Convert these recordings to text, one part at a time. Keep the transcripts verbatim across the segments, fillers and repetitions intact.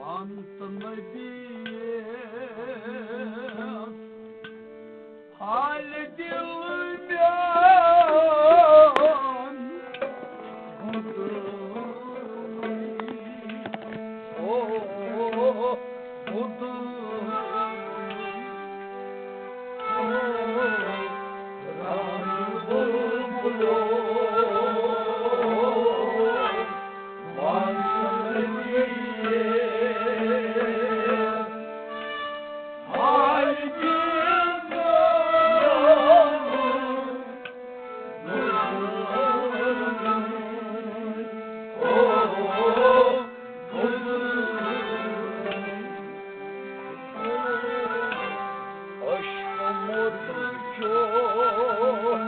انت نبی حال دل میون بدل۔ او بدل۔ رنگ بلبلو عشق مت چون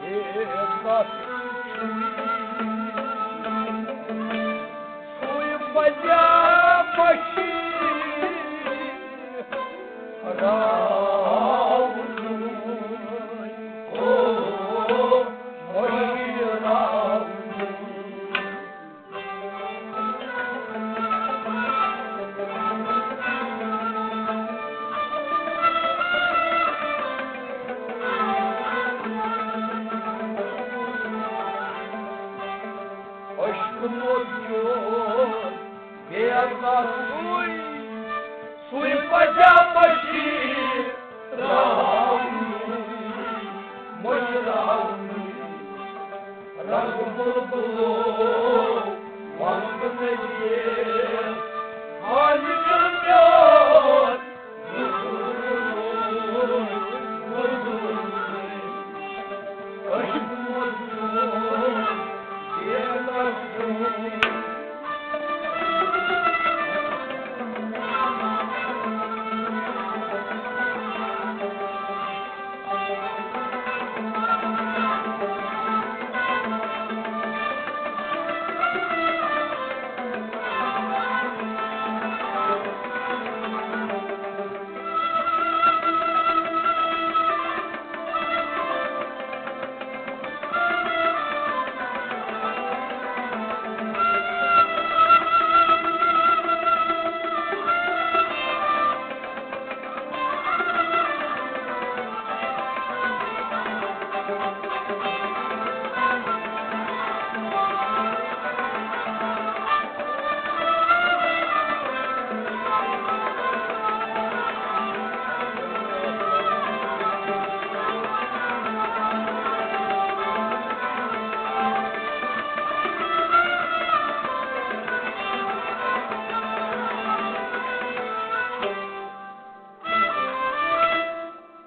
بے بس چھُے، سُے پزیا مٔشی راونُے، او مٔشی راونُے۔ عشق مت چون بے بس چھُے، سُے پزیا مٔشی راونُے، مٔشی راونُے۔ رنگ بلبلو ونگ نبی حال دل میون بدل۔ عشق مت چون بے بس چھُے۔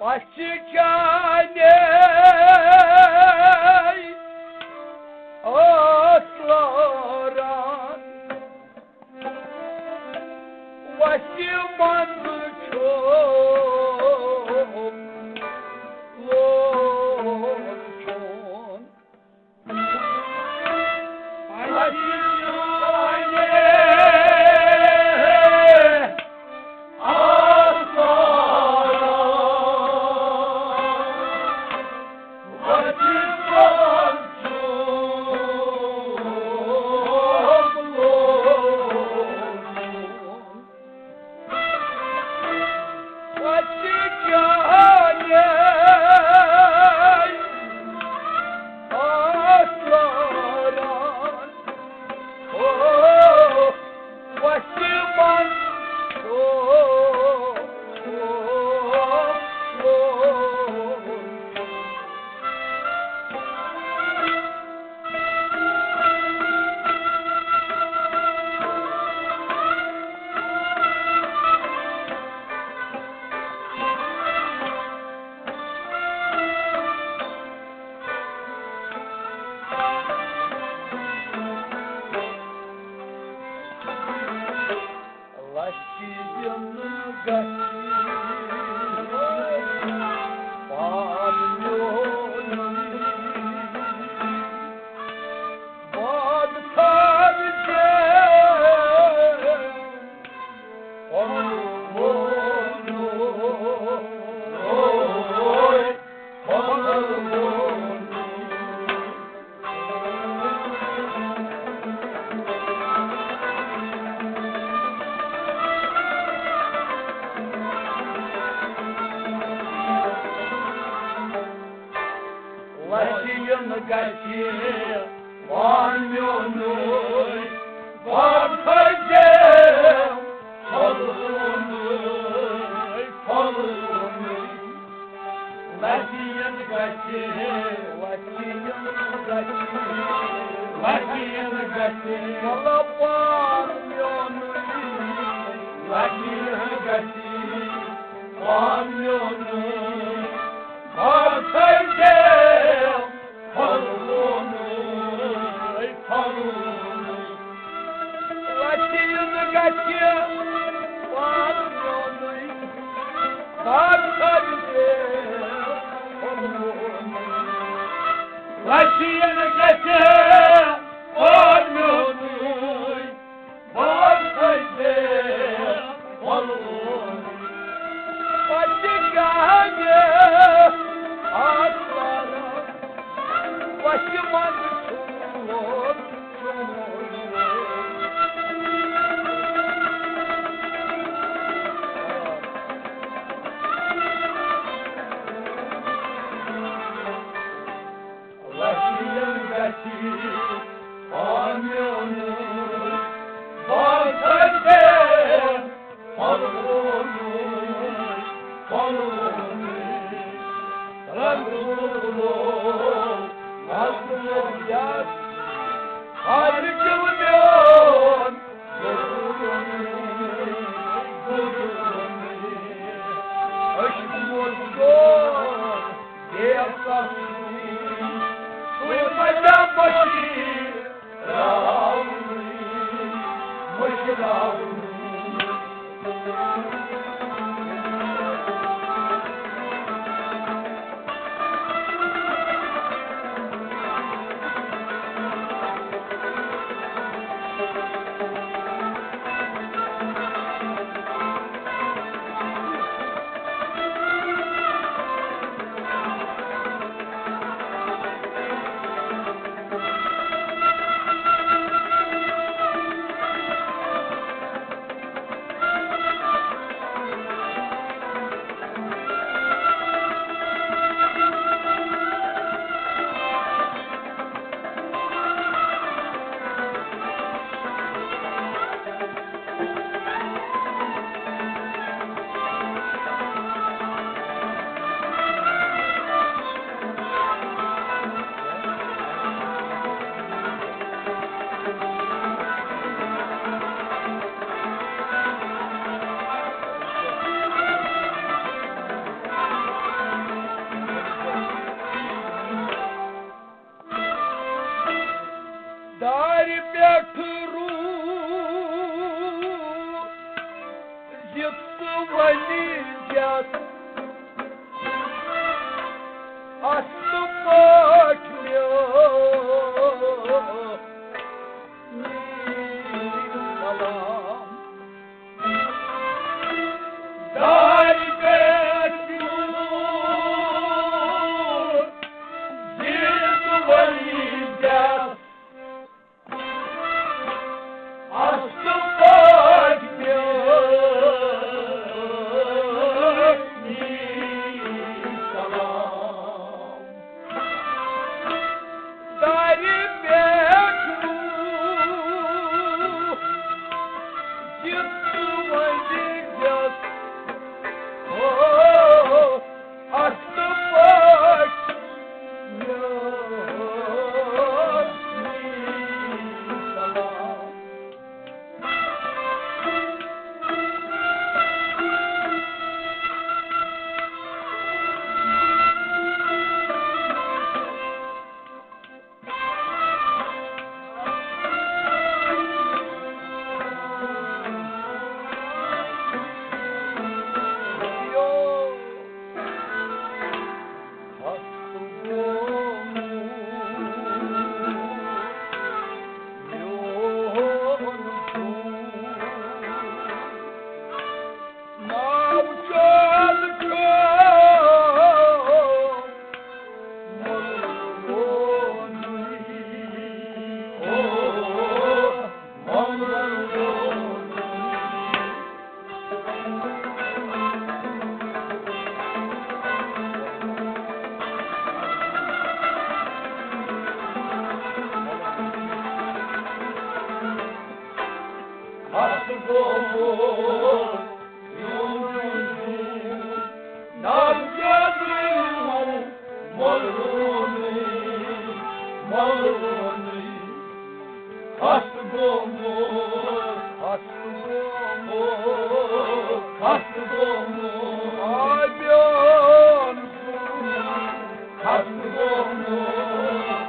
پژھِ چانے ٲس لاران، وَتہِ منٛز چھُ لوگ چون۔ گژھِ وان میونُے، وان تھٲیزِ پھۄلوُنُے، پھۄلوُنُے۔ لَژھِ یِن گژھِ، لَژھِ یِن گژھِ، لَژھِ یِن گژھِ، مطلب وان میونُے۔ لَژھِ یِن گژھِ وان میونُے، وان تھٲیزِ پھۄلوُنُے، پھۄلوُنُے۔ لَژھِ یِن گژھِ وان میونُے، وان تھٲیزِ پھۄلوُنُے۔ لَژھِ یِن گژھِ وان میونُے، وان تھٲیزِ پھۄلوُنُے۔ پتہٕ گاہہِ آسمانس وَتہِ منٛز چھُ لوٚگ۔ لَژھِ یِن گژھِ پھۄلوُنُے، وان تھٲیزِ پھۄلوُنُے، پھۄلوُنُے۔ رنگ روٗدُن مَزٕ یَتھ، ہر دِل میون گُزرُن، گُزرُن۔ عشق موت گوٚو بے وفا سُے، سُے مَزٕ مٔشیٖد راوُن، مٔشراوُن۔ دارِ پٮ۪ٹھ روٗزِتھ ژٕ وۄنۍ زیادٕ اَصٕل پٲٹھۍ میون سلام۔ دارِ پٮ۪ٹھ روٗزِتھ ژٕ وۄنۍ زیادٕ اَصٕل پٲٹھۍ بیوٗٹھ ہست گوٚمُت، ہست گوٚمُت، ہست گوٚمُت۔ آ میون زُو، ہست گوٚمُت،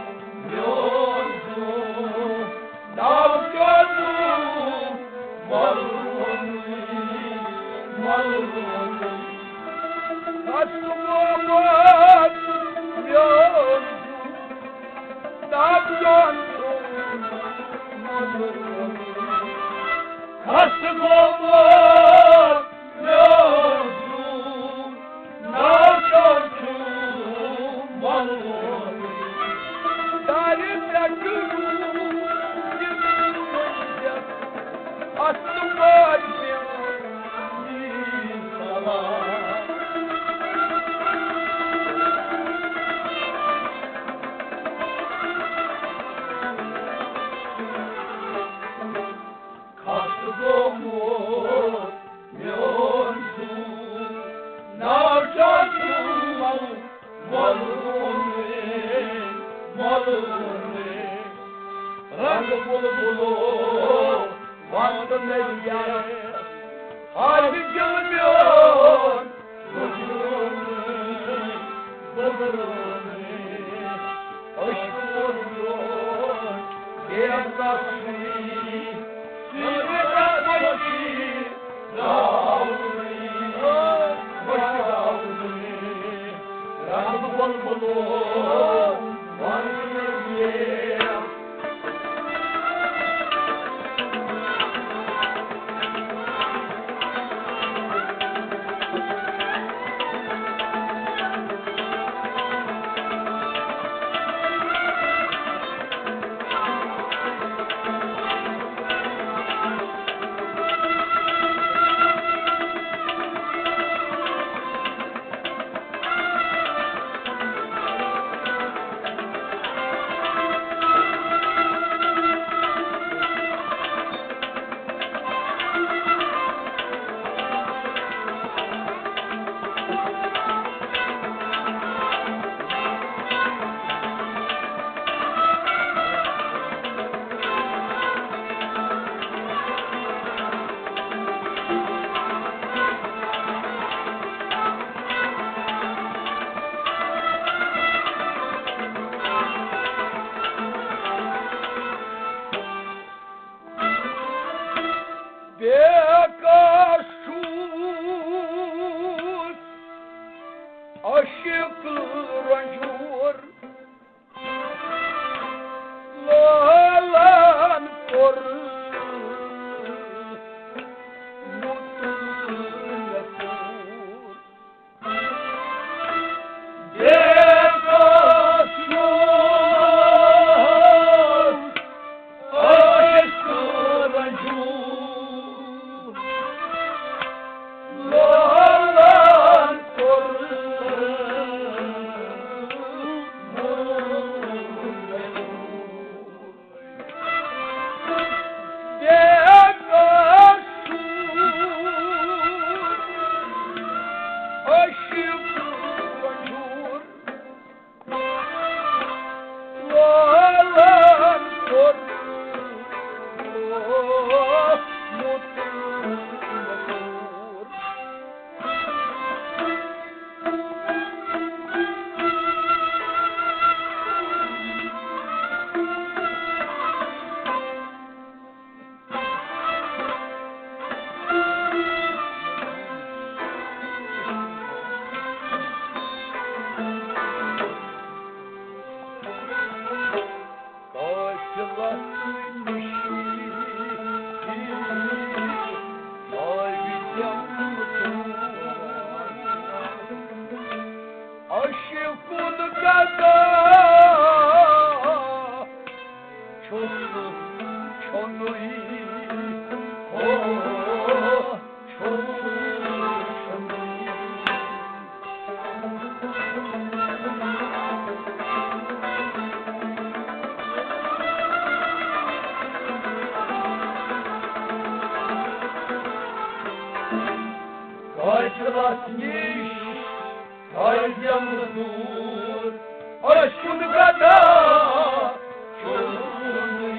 میون زُو۔ ناو کیٛاہ زُو؟ مولوی، مولوی۔ ہست گوٚمُت، میون زُو۔ دَپان چھُم مولوی۔ ہست گوٚمُت میون زُو، ناو کیٛاہ چھُم مولوی۔ دارِ پٮ۪ٹھ روٗد یہِ زُو، اَصٕل پٲٹھۍ میون یی سلام۔ خست گوٚمُت میون زُو، ناو چھُم مولوی، مولوی۔ رنگ بلبلو وند مےٚ یتھ، ہر دل میون گُزرُن، گُزرُن۔ عشق میون بے کس چھُے، سیٖرت خوشی راوٕنی، خوش راوٕنی۔ رنگ بلبلو وند مےٚ یتھ، بے کس چھُس عاشق رنجور، لالن کوٚر مُتُن مےٚ کوٚر۔ عاشقُن گدا چھُس، چھُنُے، ہو، چھُس، چھُنُے۔ قٲتلس نِش تھٲیزٮ۪م دوٗر، عشقُن گدا چھُنُے۔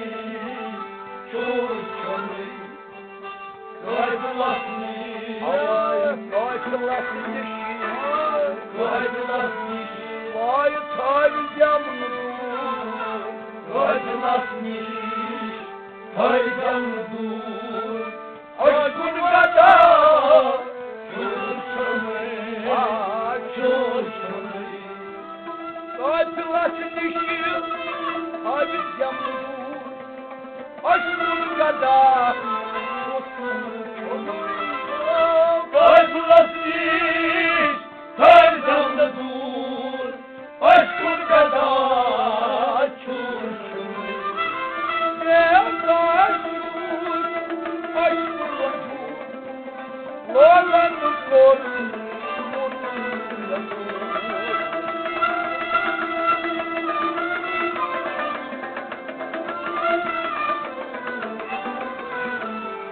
تھٲیزٮ۪م دوٗر، عشقُن گدا چھُس چھُمٕے، چھُس چھُمٕے۔ قٲفلس نِش تھٲیزٮ۪م دوٗر، عشقُن گدا چھُس چھُمٕے۔ قٲفلس نِش تھٲیزٮ۪م دوٗر، عشقُن گدا چھُس چھُمٕے۔ مےٚ گژھِ عشقُن وجوٗد، لولن کوٚر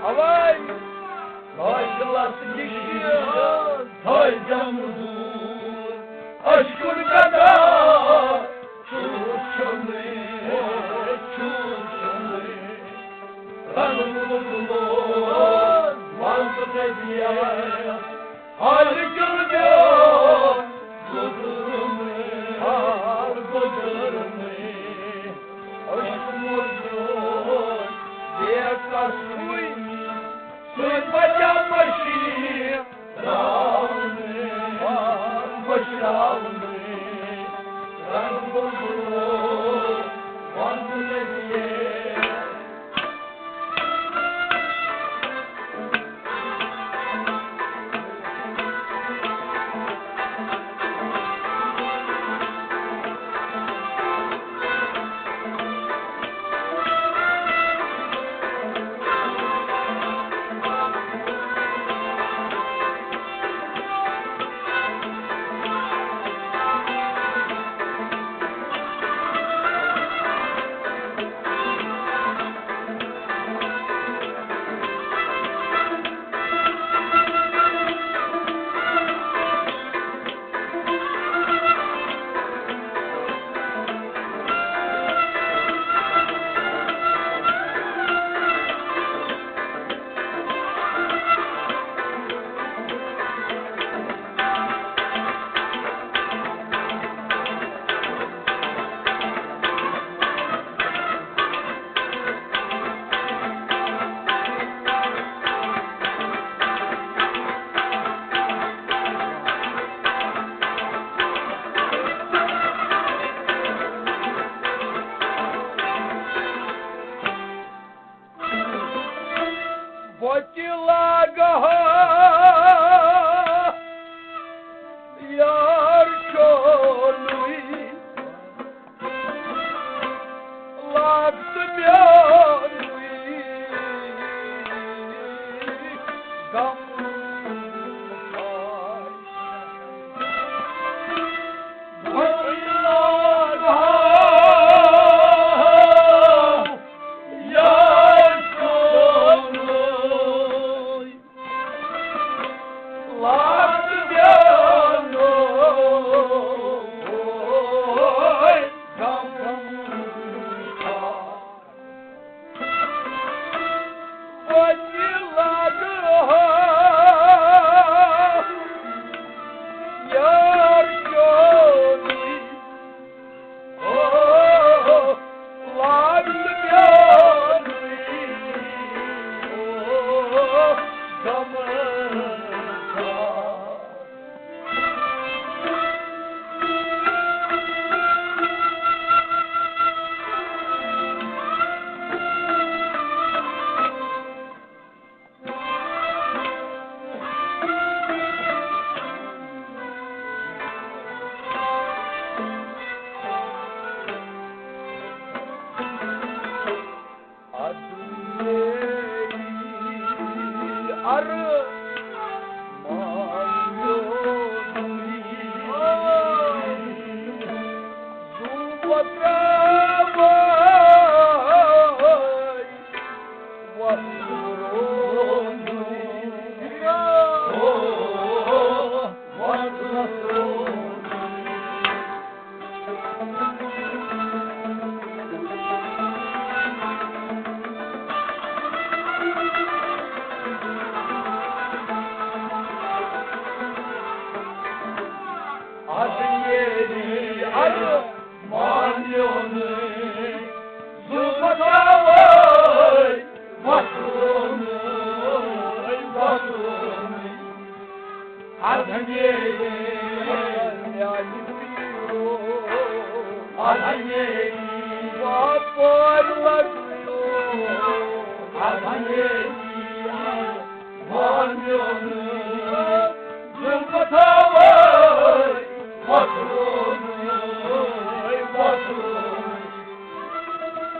اوے۔ قٲفلس نِش تھٲیزٮ۪م دوٗر، عشقُن گدا چھُس چھُمٕے، چھُس چھُمٕے۔ رنگ بلبلو، وَن تہٕ نبیَس، خالقن دیو گُزرمٕے، گُزرمٕے۔ عشق موجود بے قصوری، سُے بچا مٔشراونٕے، مٔشراونٕے۔ رنگ بلبلو، وَن تہٕ نبیَس۔ بہٕ تہِ لاگہٕ ہا یار چونُے، لاگ تہٕ میونُے غم۔ بہٕ تہِ لاگہٕ ہا یار چونُے،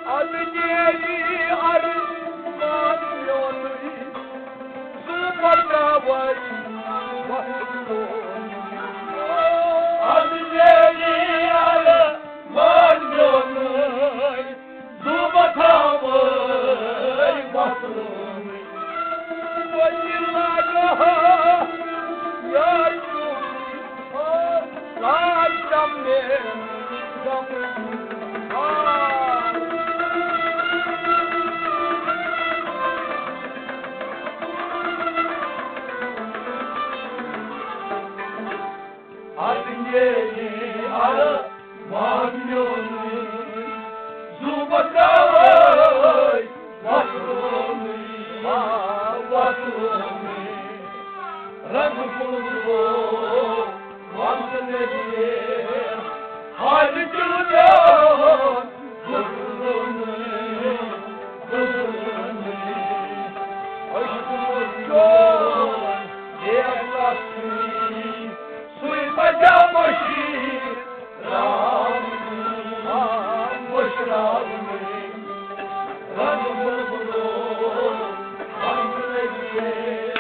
از نیری ارمان میونُے، زُو پتراوے وۄتھُن۔ از نیری ارمان میونُے، زُو پتراوے وۄتھُن۔ وۄنۍ لاگہٕ ہا یار چوٗڑی، لاج دم مےٚ دم۔ از نیری ارمان میونُے، زُو پتراوے وۄتھُن، آ، وۄتھُن۔ رنگ پھُلرو وند نبی، حال دِل دیان گُزرُن، گُزرُن۔ عشق میون بے وسیع، سُے بجا مٔشیٖد راونی، مٔشراونی۔ رنگ بلبلو رنگ لگے۔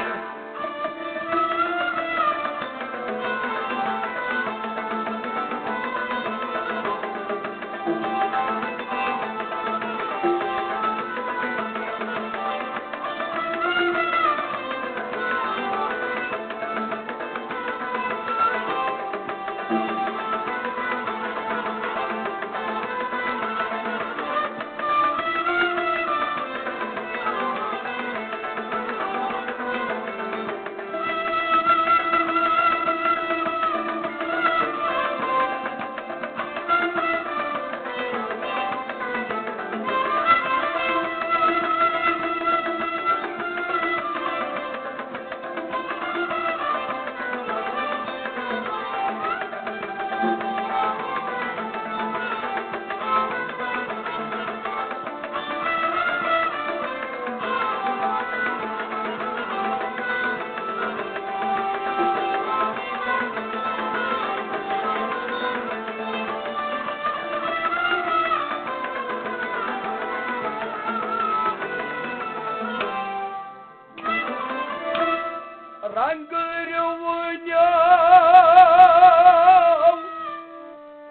رنگ رِوٕنیو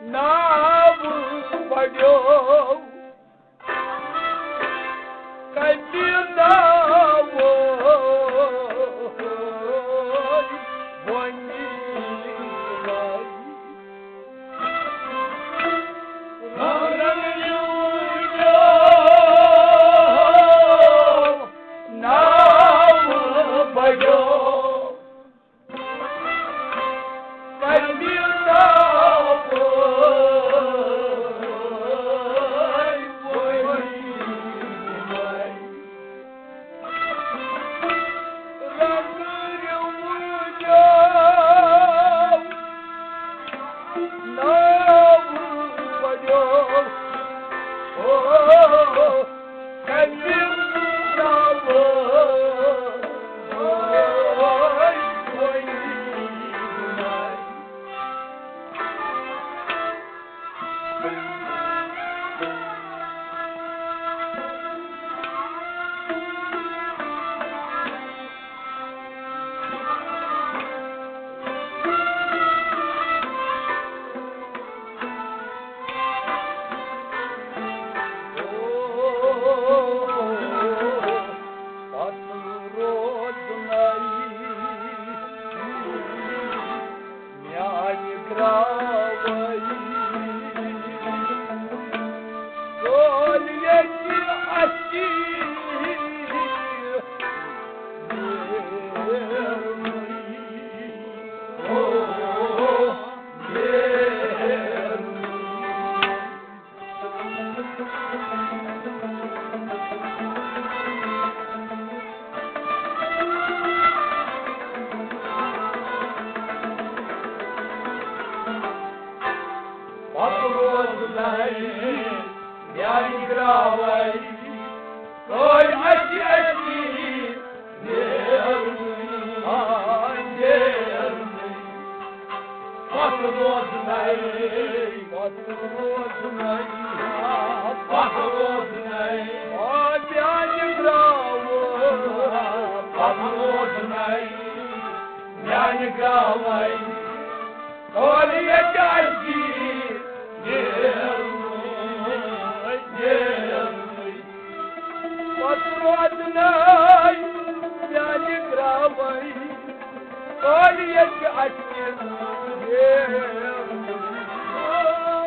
ناو بڑیو، کتہِ ناو وۄنۍ؟ میانہِ گراوے کٲلۍ ییٚتہِ اَسہِ نیرنٕے۔ او، نیرنٕے۔ پتہٕ روزنَے، پتہٕ روزنَے، آ میٛانہِ گرٛاوٕ، پتہٕ روزنَے، میٛانہِ گرٛاوَے، کٲلۍ ییٚتہِ اَسہِ نیرنٕے، نیرنٕے۔ پتہٕ روزنَے، میٛانہِ گرٛاوَے، کٲلۍ ییٚتہِ اَسہِ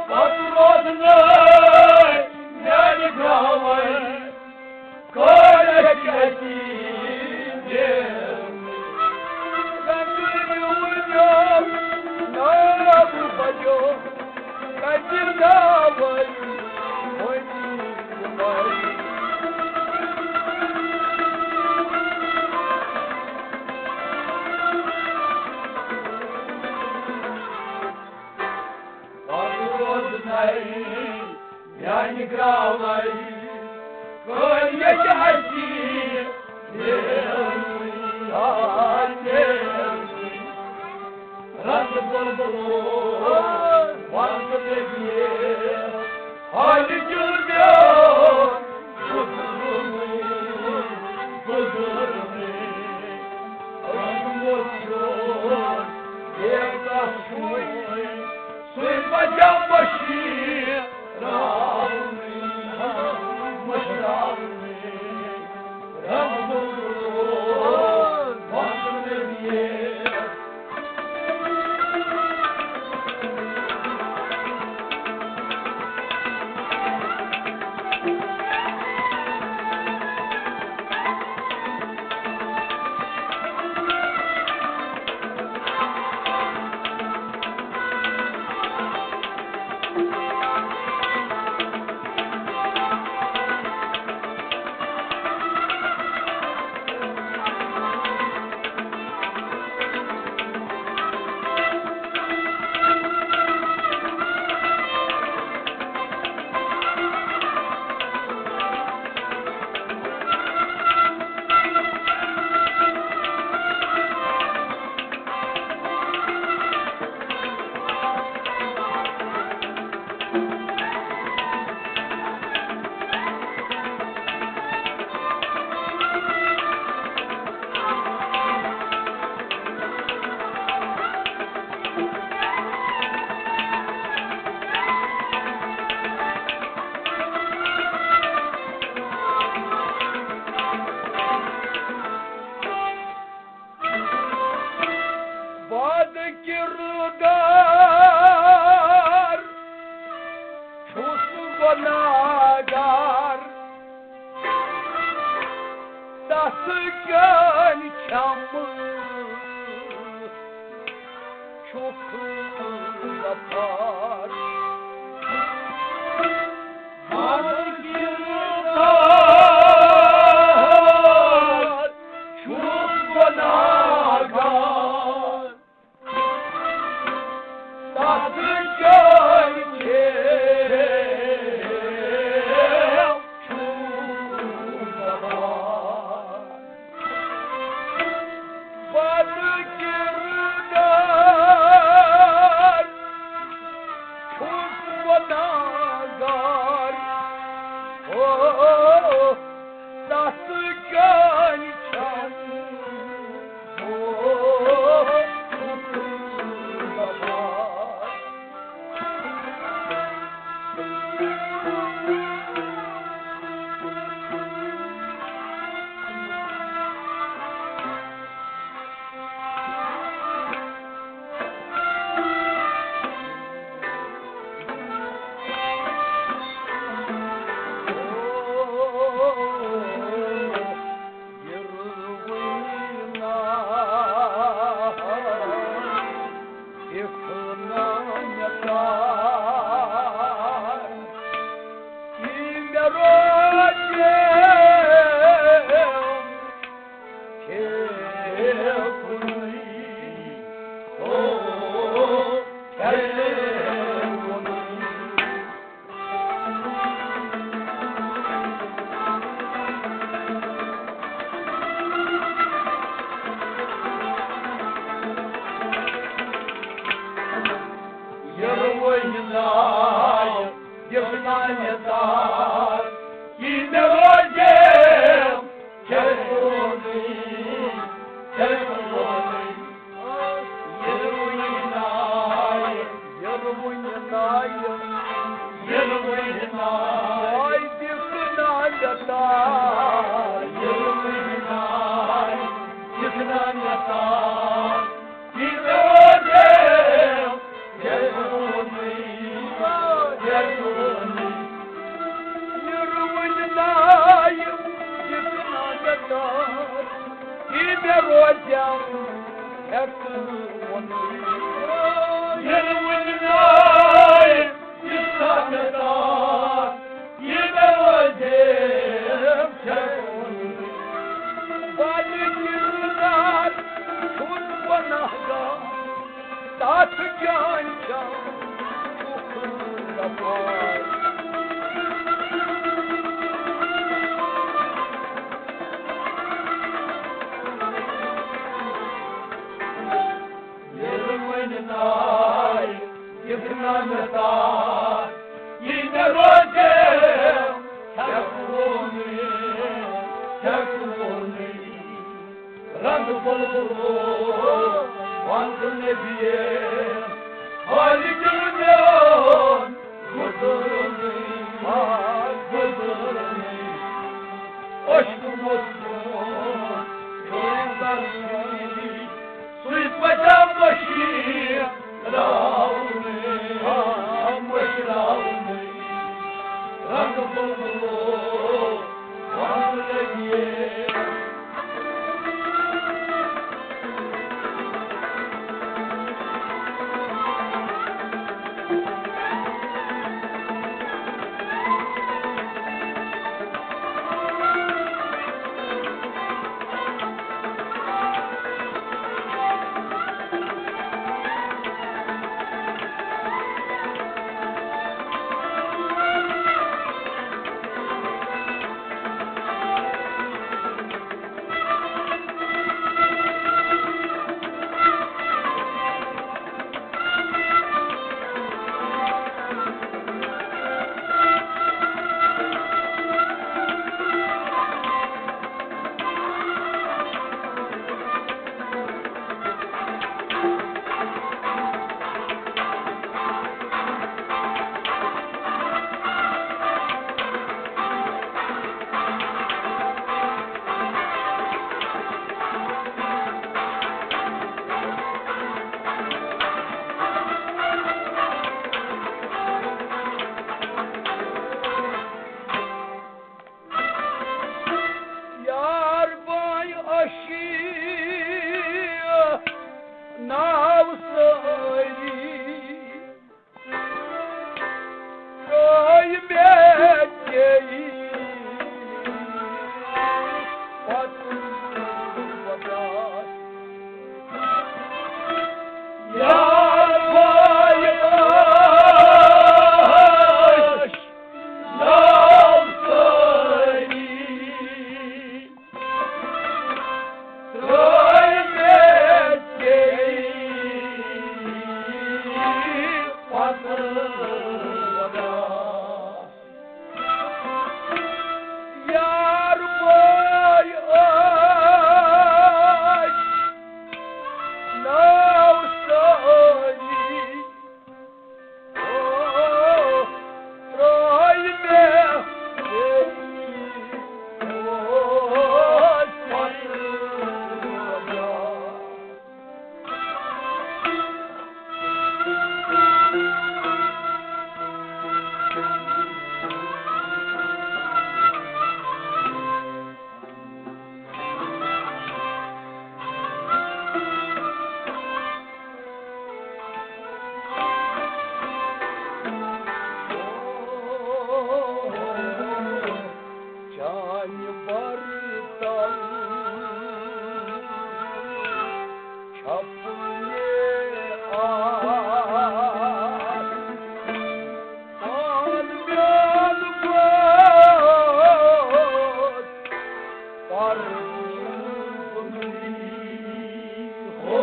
پتہٕ روزنَے میٛانہِ گرٛاوَے، کٲلۍ ییٚتہِ اَسہِ کَتہِ میون ناو بَجو، کَتہِ ناوَے وۄنۍ یِمَے۔ پتہٕ روزنَے میٛانہِ گرٛاوَے، کٲلۍ ییٚتہِ اَسہِ رنٛگ بُلبُلو وَنٛدٕ مےٚ یہِ حالہِ دیُن میون۔ گُزرنٕے، گُزرنٕے، رنٛگ ووت چون، بے کس چھُے، سُے پَزِ مٔشراونٕے، مٔشراونٕے، رنٛگ ووت وَنٛدٕ مےٚ یہِ۔ بد کردار چھُس گۄناہگار، تَس کٔنۍ چھَم چھُکھ غفار۔ بد کردار چھُس گۄناہگار، تَس کٔنۍ چھَم چھُکھ غفار۔ بد کردار چھُس گۄناہگار، او، تَس کٔنۍ چھَم، او، چھُکھ غفار۔ ہٮ۪کہٕ ووٚنُے۔ ییٚلہِ وُنہِ ناے یہِ سنگتار، یہِ مےٚ روزِ ہٮ۪کہٕ ووٚنُے۔ بَلہِ کِردار چھُس گۄناہگار، تَتھ جان جان چھُکھ غفار۔ ییٚلہِ وۄنۍ ناے یہِ نمتار، یہِ مےٚ روزِ ہٮ۪کہٕ ووٚنُے، ہٮ۪کہٕ ووٚنُے۔ رنگ بلبلو، وند نبیے، خالق میون، گزرنی، گزرنی۔ عشق مصنوع، گویندا شیری، سُے پچا مشیر راونی، مشراونی۔ رنگ بلبلو، وند نبیے۔ یار بٲے ٲشی ناو سٲری، ترٛٲے مےٚ ژےٚ پتہٕ خۄداے۔ یار بٲے ٲشی ناو سٲری، ترٛٲے مےٚ ژےٚ پتہٕ خۄداے۔ یار بٲے ٲشی ناو سٲری، چانہِ بر تل چھپنے آس، پان میون گوٚو پرزُنٕے، ہو،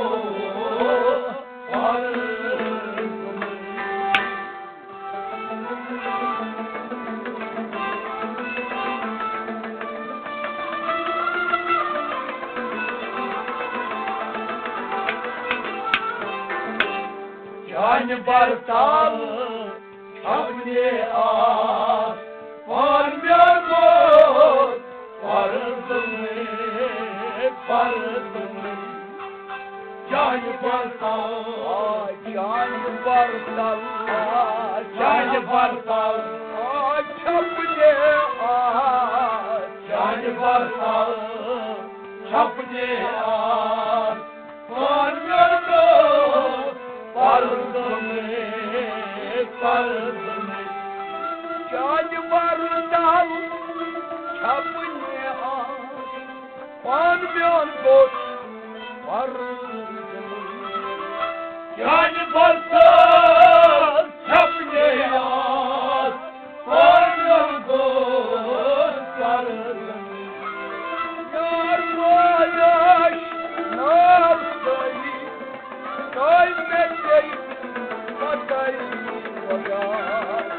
پرزُنٕے۔ چانہِ بر تل چھپنے آس، پان میون گوٚو پرزُنٕے، پرزُنٕے۔ چانہِ بر تل، آ، چانہِ بر تل، آ، چانہِ بر تل، آ، چھپنے آس، چانہِ بر تل چھپنے آس، پان میون دوست، پرزُن، پرزُن۔ چانہِ ورُن دل چھپنہِ آس، پان میون دوست، پرزُن۔ چانہِ ورُن دل چھپنہِ آس، پان میون دوست، پرزُن۔ یار رویش ناو سٲری، تۄہہِ مےٚ پیٚیہِ پتَے وۄنۍ۔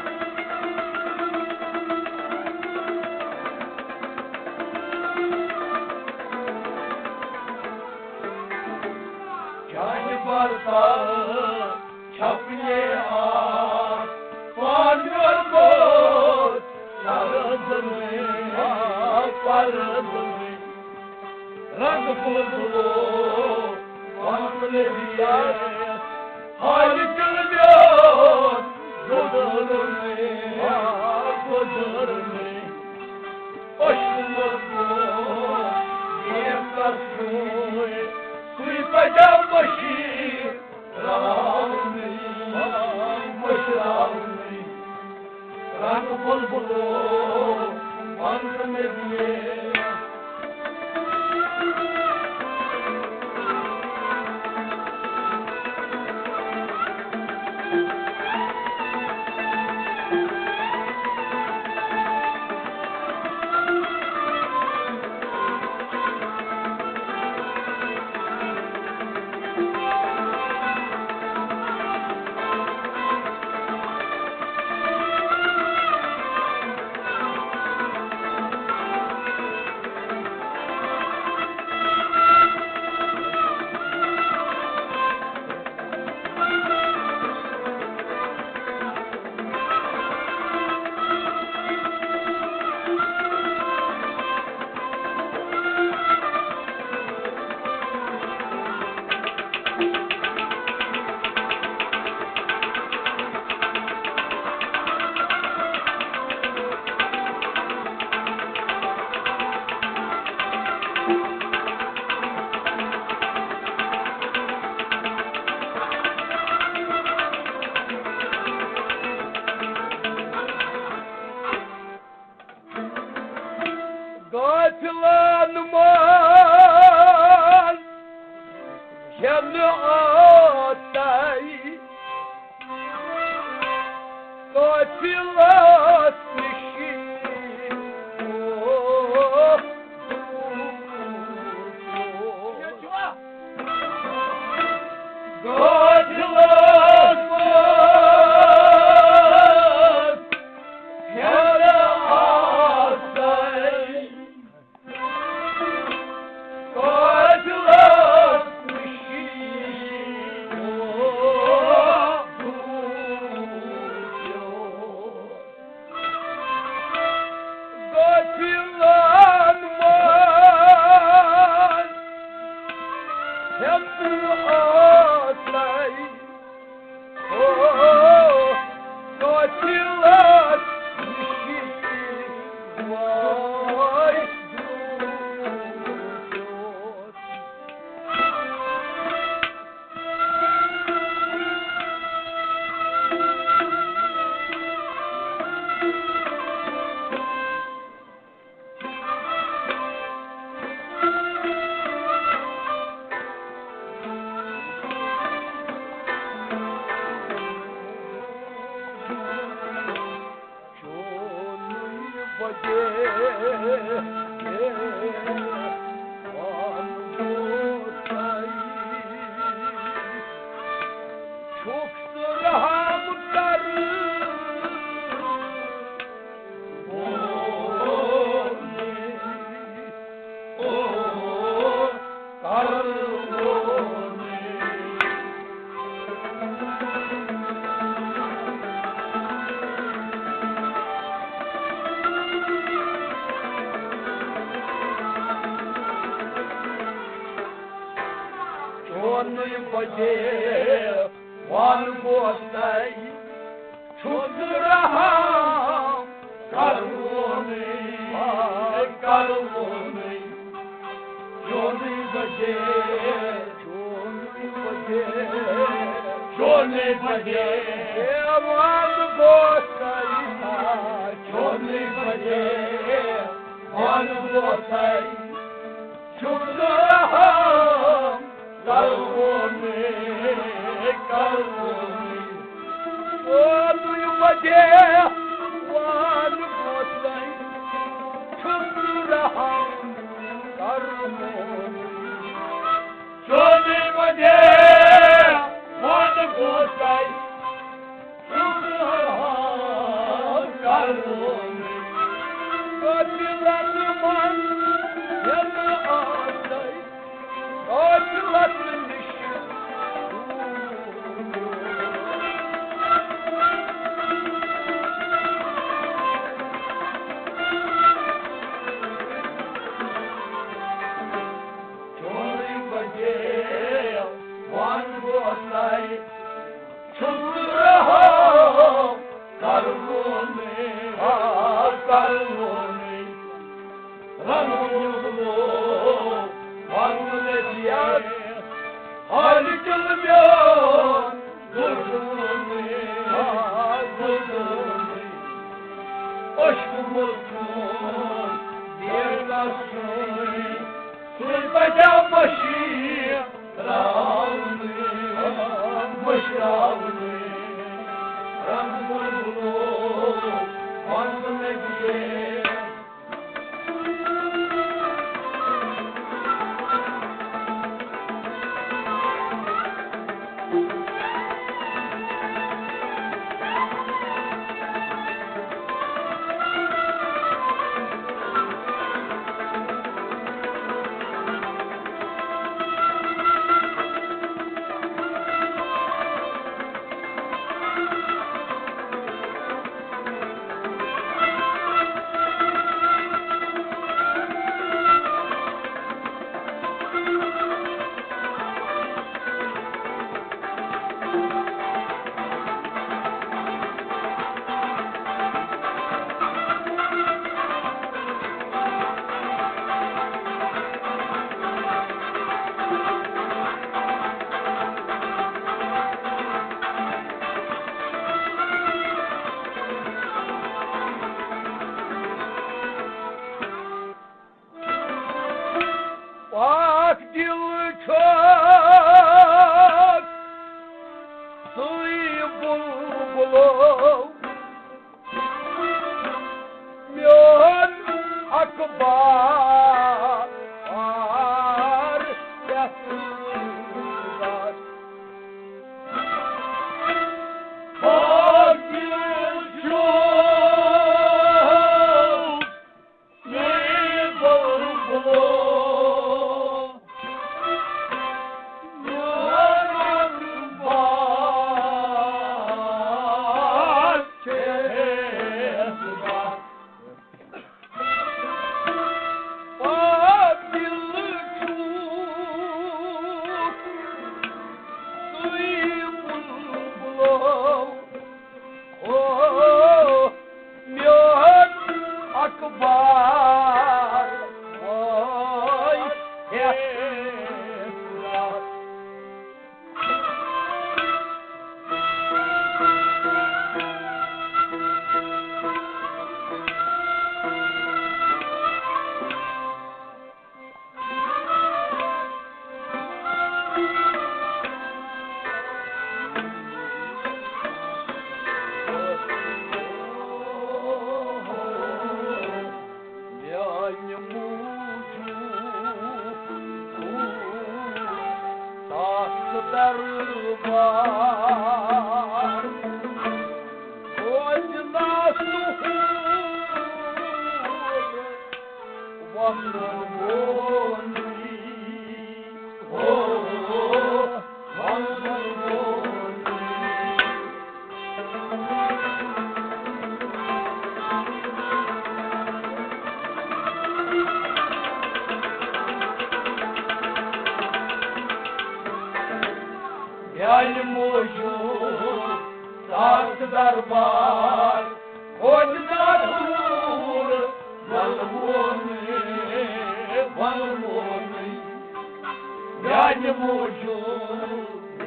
چانہِ ورتاو چھپنہِ آس، پان میون دوست، پرزُن، پرزُن۔ رنگ بلبلو وَنُن یَتھ، حال دِل میون گُزرُن، گُزرُن۔ اوس نہٕ بہٕ ییٚمہِ قسمٕے، سُے پَزیو مٔشیٖد راونٕے، مٔشراونٕے۔ رنگ بلبلو، وَن تہٕ مےٚ دِیے۔ غافلان مان ہٮ۪نہٕ آسَے، غافلس نِشی۔ غافلس مان ہٮ۪نہٕ آسَے، قاتلس نِشی دوٗر۔ غافلن منٛز ہٮ۪نہٕ آسَے۔ چھُکھ ژٕ رحم کرٕ۔ چونُے بجے وان گوسَے، چھُس رحم کرونٕے، کرونٕے۔ چونُے بجے، چون چونٕے بجے وَن گوسَے، چونٕے بجے وَن گوسَے، چھُم نہٕ رحم کرونٕے، کرونٕے۔ چونٕے بجے وَن گوسَے، چھُم نہٕ رحم کرونٕے۔ چونٕے بجے وَن گوسَے، شُکر کرُن قٲبِلَن منٛز ییٚلہِ آسَے، قٲبِلَن نِش دوٗر۔ چونٕے بجے وَن گوسَے، چھُم نہٕ رحم کرونٕے، آ، کرونٕے۔ رنگ بلبلو، وَن مےٚ دِیَس، حالہِ کِنہٕ میون زُلزُلہٕ، آ، زُلزُلہٕ۔ عشق مُلکُن دیوتاہ سُے، سُے پَزیٛا مٔشیٖد راونٕے، مٔشراونٕے۔ رنگ بلبلو، وَن مےٚ دِیَس۔ پاک دِل چھُکھ ژٕے بُلبُلو، میون اخبار یَتھ منٛز۔ پاک دِل چھُکھ او میون اخبار، وای ہیٚتھ۔ میانہِ موٗجوٗب تَتھ دربار، روزِ نہ سُہ وَنُن وونُے، ہو، وَنُن وونُے۔ میانہِ موٗجوٗب ساس دربار، روزِ نہ دوٗر، وَلہٕ وونُے، وَلہٕ وونُے۔ میانہِ موٗجوٗب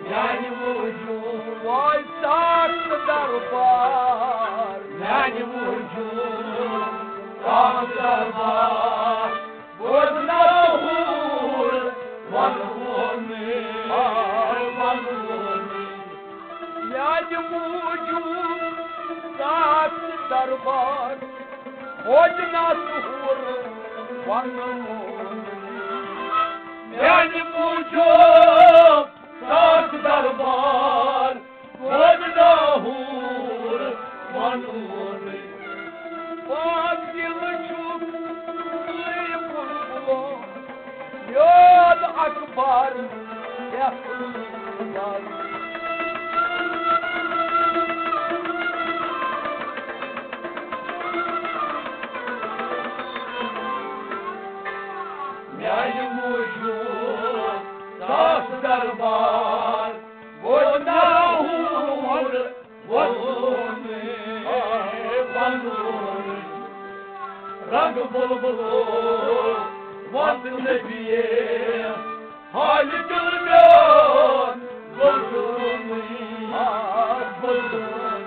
میانہِ موٗجوٗب واتہِ سخت دربار، میانہِ موٗجوٗب سخت دربار۔ بوزناوُن وَنوُن، وَنوُن۔ میانہِ موٗجوٗب سخت دربار، بوزناوُن وَنوُن۔ میانہِ موٗجوٗب سخت دربار، وۄنۍ ناہور وَنوُن۔ پاک دِل چھُکھ ژٕے بُلبُلو، میون اکبر یَتھ میانہِ موٗجوٗب ساس دربار، وۄنۍ ناہور وَنوُن، وَنوُن۔ رنگ بُلبُلو وَن نبیے، حال دِل میون بُلبُلُن، بُلبُلُن۔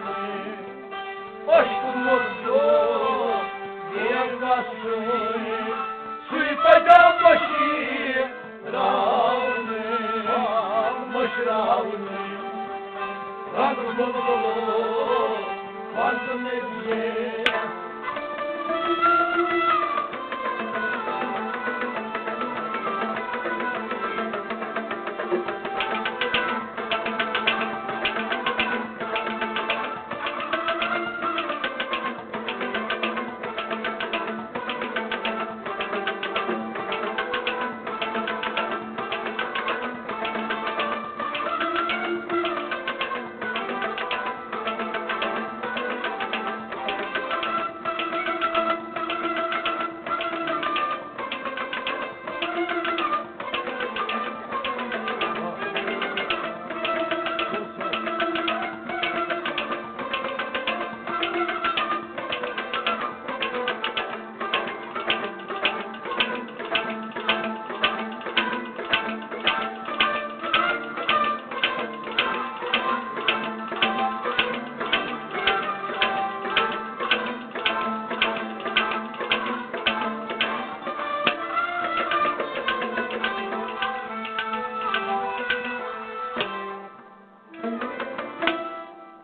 عشق مُرجو دیو گژھُن، سُے پَزِ مٔشیٖد راونٕے، مٔشراونٕے۔ رنگ بُلبُلو وَن نبیے۔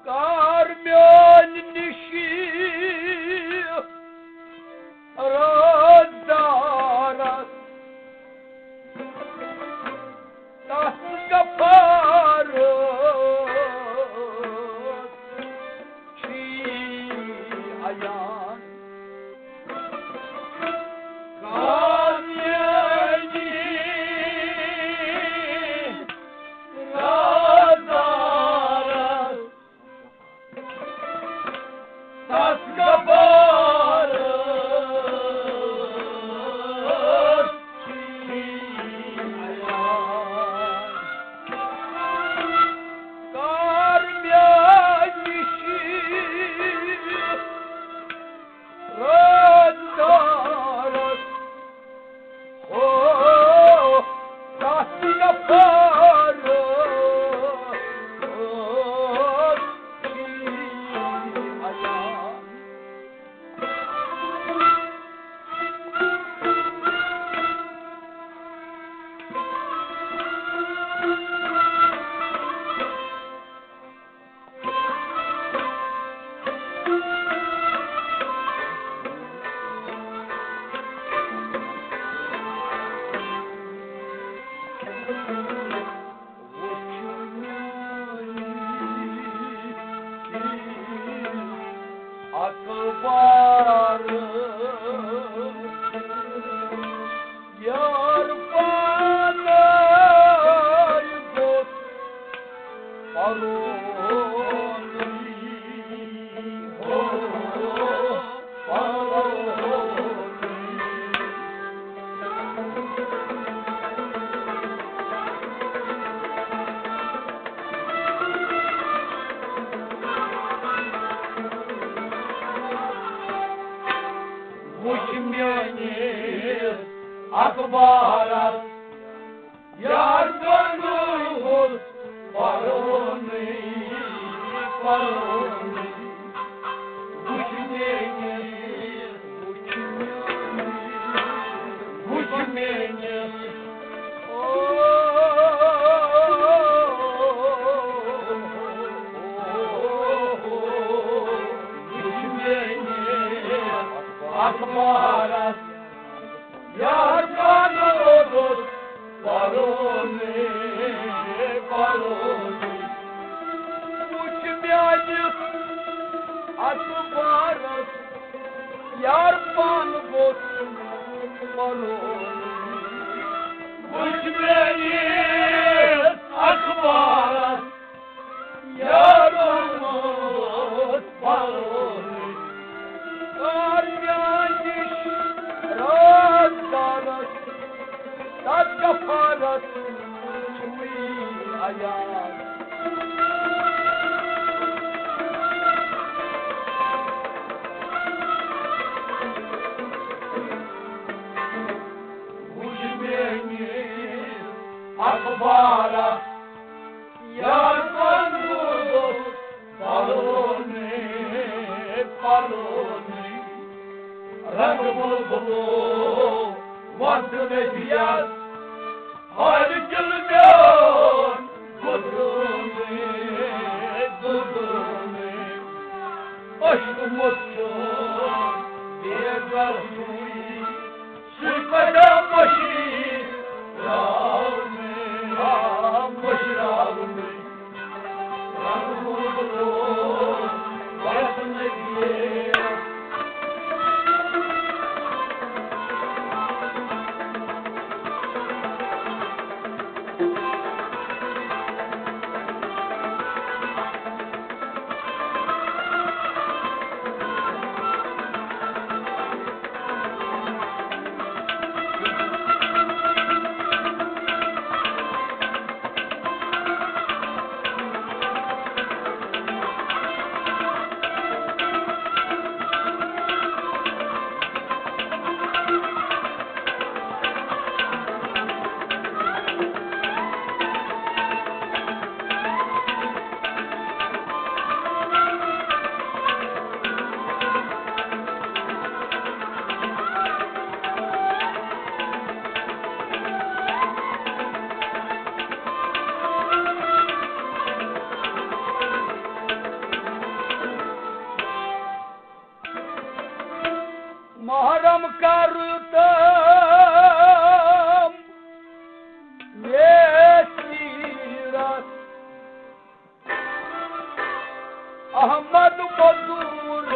کر میٲنۍ نِشی رٲزدارس تس غفارس چھی عیان۔ کر میٲنۍ نِشی رٲزدارس تس غفارس چھی عیان۔ کر میٲنۍ نِشی رٲزدارس او، تس غفارس چھی عیان۔ اکبر یار پانے گوٚژھ پرونٕے ہو، پرونٕے۔ وٕچھ میٲنِس اخبارس یار گنٛڈووُس پرونٕے، پرونٕے۔ وُچھ میٲنِس، وُچھ میٲنِس، وُچھ میٲنِس۔ وُچھ میٲنِس اخبارس، یار گنٛڈووُس پرونٕے، پرونٕے۔ وُچھ میٲنِس اخبارس، یار پانہٕ گوٚژھ پرونٕے۔ وُچھ میٲنِس اخبارس، یار پانہٕ گوٚژھ پرونٕے۔ کار میٲنِس رازدارس، تتھ غفارس چھُے عیال۔ وُچھ میٲنِس اخبارس، یار پانہٕ گوٚژھ پرونٕے، پرونٕے۔ رنگ بلبلو وقت نبیس، ہر دل میون گدونٕے، گدونٕے۔ عشق مت چھُ بے گردوی، سُہ کتہِ مٔشراونٕے، مٔشراونٕے۔ رنگ بلبلو وقت نبیس۔ محرم کر تم مے سیرت، احمد مزور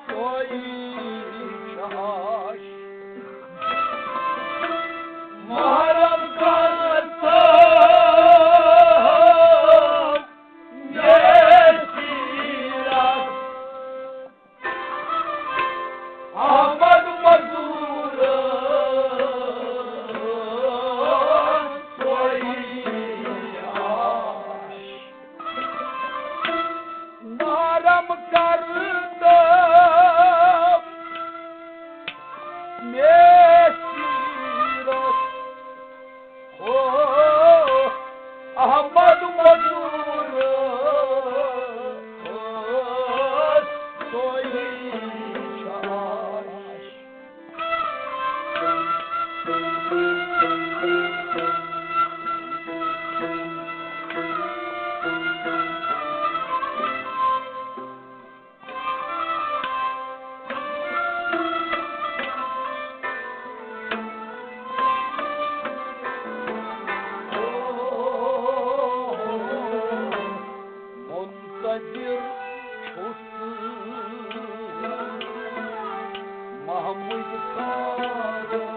سوئی چھاش۔ محرم کر تم مے سیرت، احمد مزور سوئی آش۔ محرم کر تم مے سیرت، او احمد مزور سوئی چھاش۔ منتظر چھُس محمد کارس۔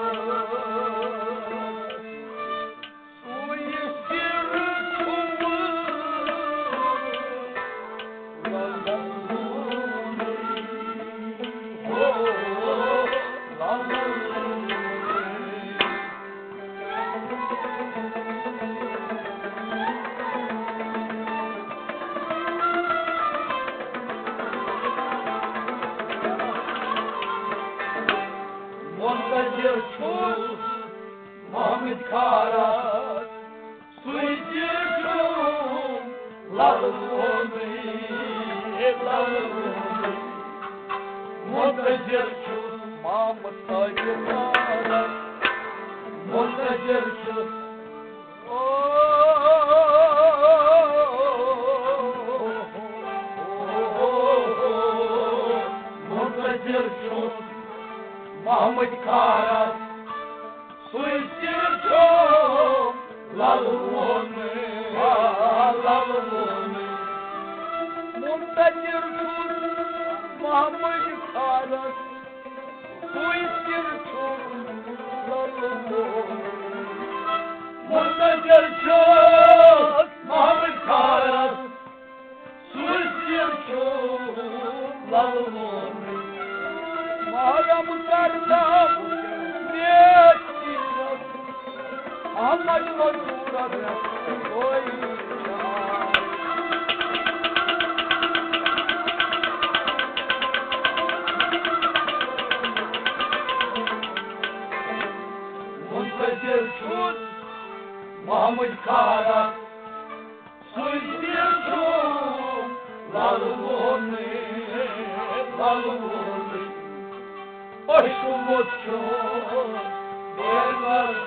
چھُس محمد کھارا، سُے تہِ چھُم لَلہٕ وونُے، لَلہٕ وونُے۔ منتظر چھُس محمد طاہر کھارا، منتظر چھُس۔ منتظر چھُس محمد کھارا، سُے تہِ چھُم لَلہٕ وونُے، لَلہٕ وونُے۔ منتظر چھُس محمد کھارا، سُے تہِ چھُم لَلہٕ وونُے۔ منتظر چھُس محمد کھارا، سُے تہِ چھُم لَلہٕ وونُے۔ محرم کردم نیک سیرت، احمد مزورس سُے چھُ۔ منتظر چھُس محمد کھارا، سُے تہِ چھُم لَلہٕ وونُے، لَلہٕ وونُے۔ اوسمُت چھُم بے وَس،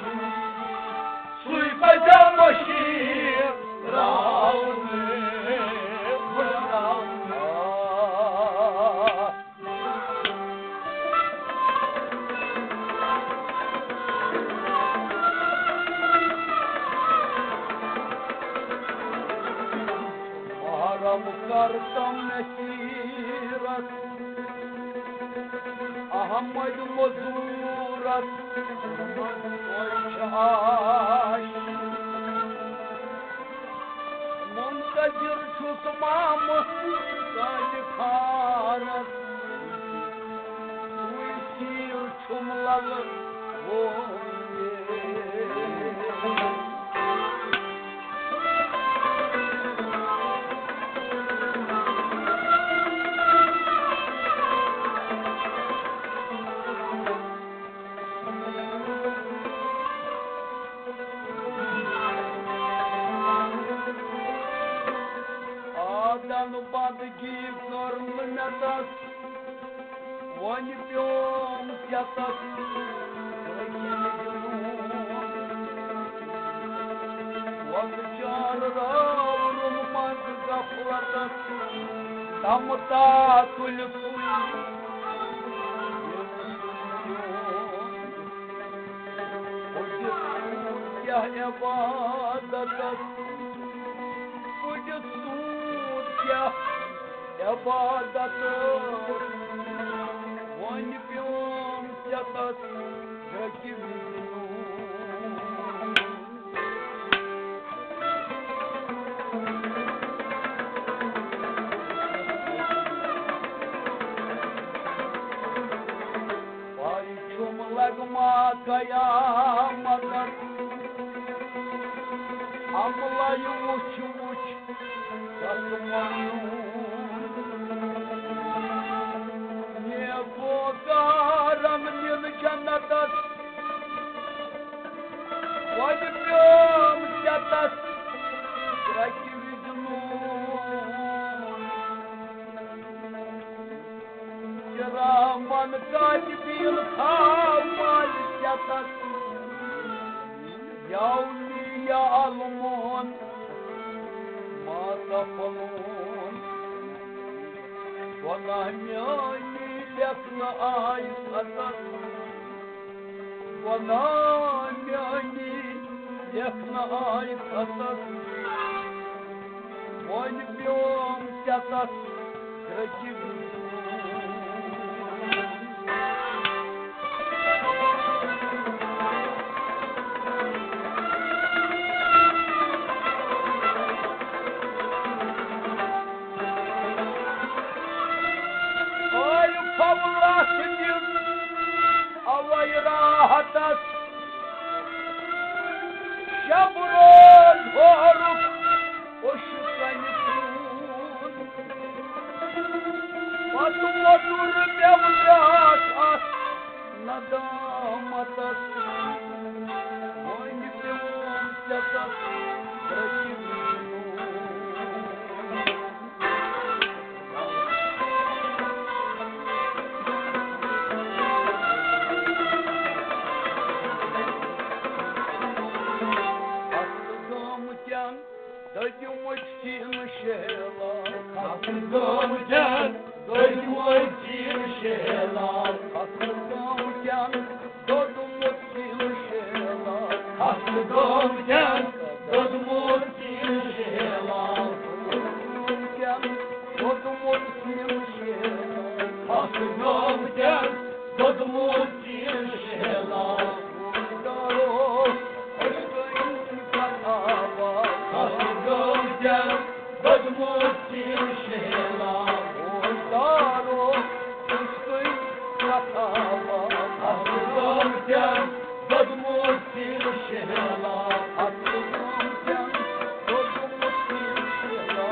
سُے پَزیٛا مٔشیٖد راونُے، مٔشراونُے۔ محرم کردم سیرت، احمد مزورس سُے چھُ عاشق۔ منتظر چھُس محمد کھارس، سُے تہِ چھُم لَلہٕ وونُے۔ آدن بندگی کٔر نہٕ مےٚ تس، وۄنۍ پیوم ژےٚ تس۔ وۄزٕ چار راوُن منٛز غفلتس، دم تا تُلہِ سُے۔ بہٕ دِژ سوٗد کیٛاہ عبادتس، بہٕ دِژ سوٗد کیٛاہ عبادتس، وۄنۍ پیوم ژےٚ تس گرٛکہِ وِزِ نوٗن۔ پَے چھُم لگما قیامتس، عملے وُچھ وُچھ تس وَنُن۔ نیکوکارن نِن جنتس، وۄنۍ پیوم ژےٚ تس گرٛکہِ وِزِ نوٗن۔ کرامن کاتبین تھاو مالہِ ژےٚ تس، یومی یا المون ماتا پلون۔ گۄناہ میٲنی لیکھنہٕ آے ستس، گۄناہ میٲنی لیکھنہٕ آے ستس، وۄنۍ پیوم ژےٚ تس گرٛکہِ وِزِ نوٗن۔ آے فولس دِژ اوے راحتس، شب روز ہورُکھ اوٚش کنہِ سوٗن۔ پتہٕ وۄدُر مےٚ بیٛاکھ اکھ ندامتس وۄنۍ پیوم ژےٚ تس درٛچہِ ویٖنُن۔ ہتھ گٲمٕتٮ۪ن دٔدیُمٕتۍ سِن شیلا۔ ہتھ گٲمٕتٮ۪ن دٔدیُمٕتۍ سِن شیلا۔ ہتھ گٲمٕتٮ۪ن دوٚدمُت سِن شیلا۔ ہتھ گٲمٕتٮ۪ن دوٚدمُت سِن شیلا۔ ہتھ گٲمٕتٮ۪ن دوٚدمُت سِن شیلا۔ ہتھ گٲمٕتٮ۪ن دوٚدمُت سِن شیلا۔ دارو، أسۍ گٔے پتھ آباد۔ ہتھ گٲمٕتٮ۪ن دوٚدمُت سِن شیلا۔ دارو، أسۍ گٔے پتھ آباد۔ ہتھ گٲمٕتٮ۪ن دوٚدمُت سِن شیلا۔ ہتھ گٲمٕتٮ۪ن دوٚدمُت سِن شیلا۔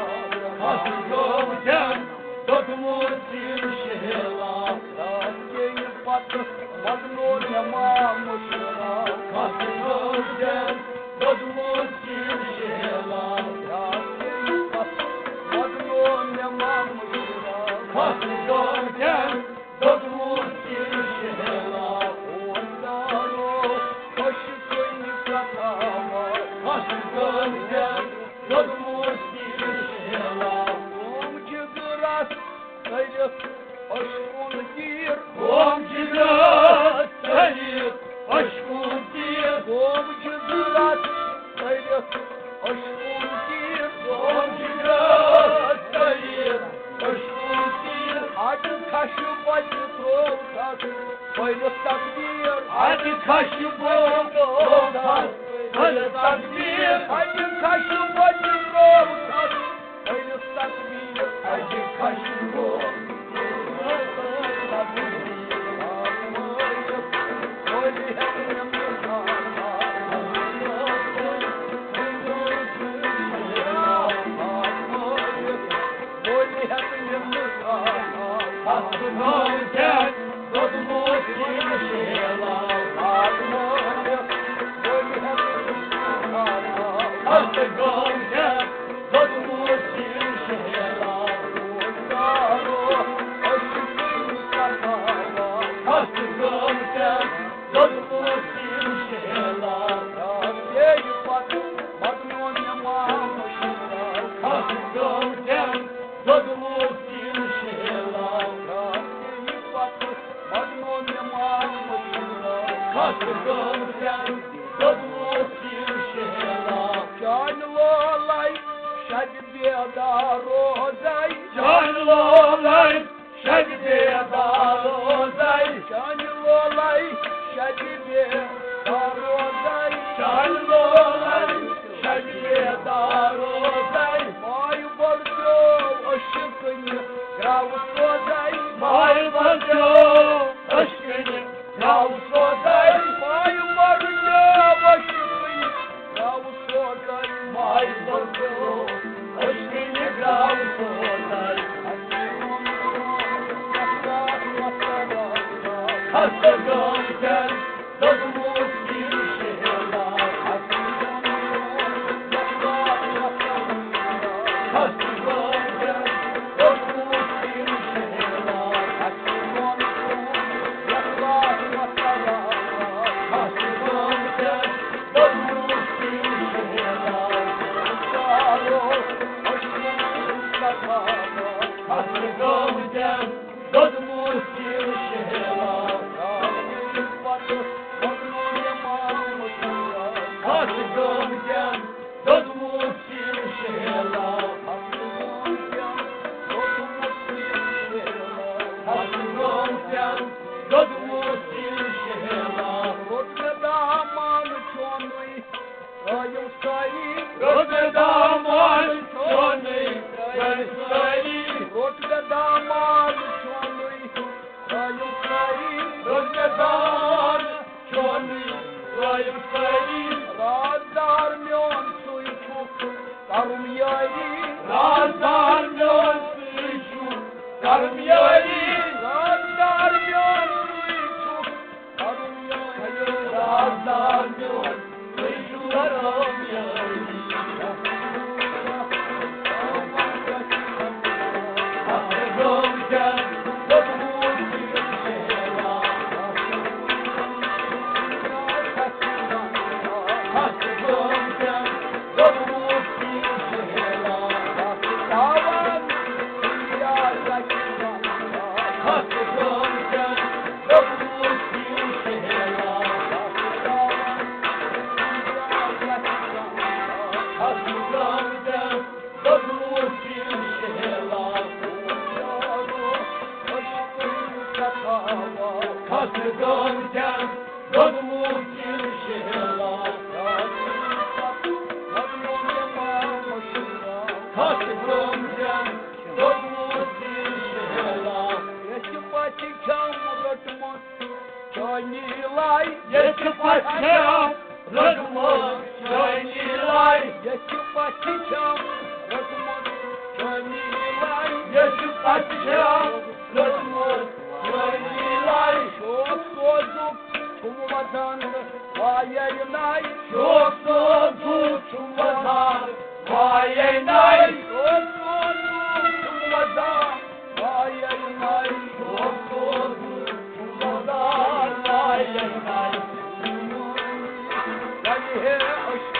ہتھ گٲمٕتٮ۪ن دوٚدمُت سِن شیلا۔ راتھ گٔیہِ پتہٕ بدنو مےٚ ما مُشکِلا۔ ہتھ گٲمٕتٮ۪ن دوٚدمُت سِن شیلا۔ راتھ گٔیہِ پتہٕ بدنو مےٚ ما مُشکِلا۔ ہتھ گٲمٕتٮ۪ن دوٚدمُت سِن شیلا۔ اوس دارو خۄش کُنہِ کتھا ما۔ ہتھ گٲمٕتٮ۪ن دوٚدمُت سِن شیلا۔ قوم چھِ گرس کٔرِتھ عشقُن تیٖر۔ قوم چھِ گرس کٔرِتھ عشقُن تیٖر۔ قوم چھِ گرس کٔرِتھ عشقُن تیٖر۔ قوم چھِ گرس کٔرِتھ عشقُن تیٖر۔ اَتہِ کھشہِ بچہِ ترٛوو تس پٔرِتھ تقدیٖر۔ اَتہِ کھشہِ بچہِ ترٛوو تس پٔرِتھ تقدیٖر۔ اَتہِ کھشہِ بچہِ ترٛوو تس پٔرِتھ تقدیٖر۔ اَتہِ کھشہِ بچہِ چانہِ لولے شبِ بیدار روزے۔ چانہِ لولے شبِ بیدار روزے۔ چانہِ لولے شبِ بیدار روزے۔ چانہِ لولے شبِ بیدار روزے۔ مایہِ بردیو عشقٕنہِ گرٛاوٕ سوزے۔ مایہِ بردیو عشقٕنہِ گرٛاوٕ سوزے۔ مایہِ بردیو عشقٕنہِ گرٛاوٕ سوزے۔ مایہِ بردیو عشقٕنہِ گرٛاوٕ سوزے۔ خستہٕ گٲمٕتٮ۪ن دوٚدمُت سِن شیلا۔ خستہٕ گٲمٕتٮ۪ن دوٚدمُت سِن شیلا۔ خستہٕ گٲمٕتٮ۪ن دوٚدمُت سِن شیلا۔ خستہٕ گٲمٕتٮ۪ن دوٚدمُت سِن شیلا۔ خستہٕ گٲمٕتٮ۪ن دوٚدمُت سِن شیلا۔ خستہٕ گٲمٕتٮ۪ن دوٚدمُت سِن شیلا۔ روٚٹ مےٚ دامان چونُے ترٛٲیِم سٲری۔ روٚٹ مےٚ دامان چونُے ترٛٲیِم سٲری۔ روٚٹ مےٚ دامان چونُے ترٛٲیِم سٲری۔ روٚٹ مےٚ دامان چونُے ترٛٲیِم سٲری۔ رازدار میون سُے چھُکھ کرُن یٲری۔ رازدار میون سُے چھُکھ کرُن یٲری۔ رازدار میون سُے چھُکھ ییٚتہِ پَتہٕ چھَم رٔٹمٕژ چٲنی لَے۔ ییٚتہِ پَتہٕ چھَم رٔٹمٕژ چٲنی لَے۔ ییٚتہِ پَتہٕ چھَم رٔٹمٕژ چٲنی لَے۔ ییٚتہِ پَتہٕ چھَم رٔٹمٕژ چٲنی لَے۔ شوق سوزُک چھُم وَدان وایَے نَے۔ شوق سوزُک چھُم وَدان وایَے نَے۔ شوق سوزُک چھُم وَدان وایَے نَے۔ شوق سوزُک چھُم وَدان وایَے نَے۔ وَلہِ ہے عشق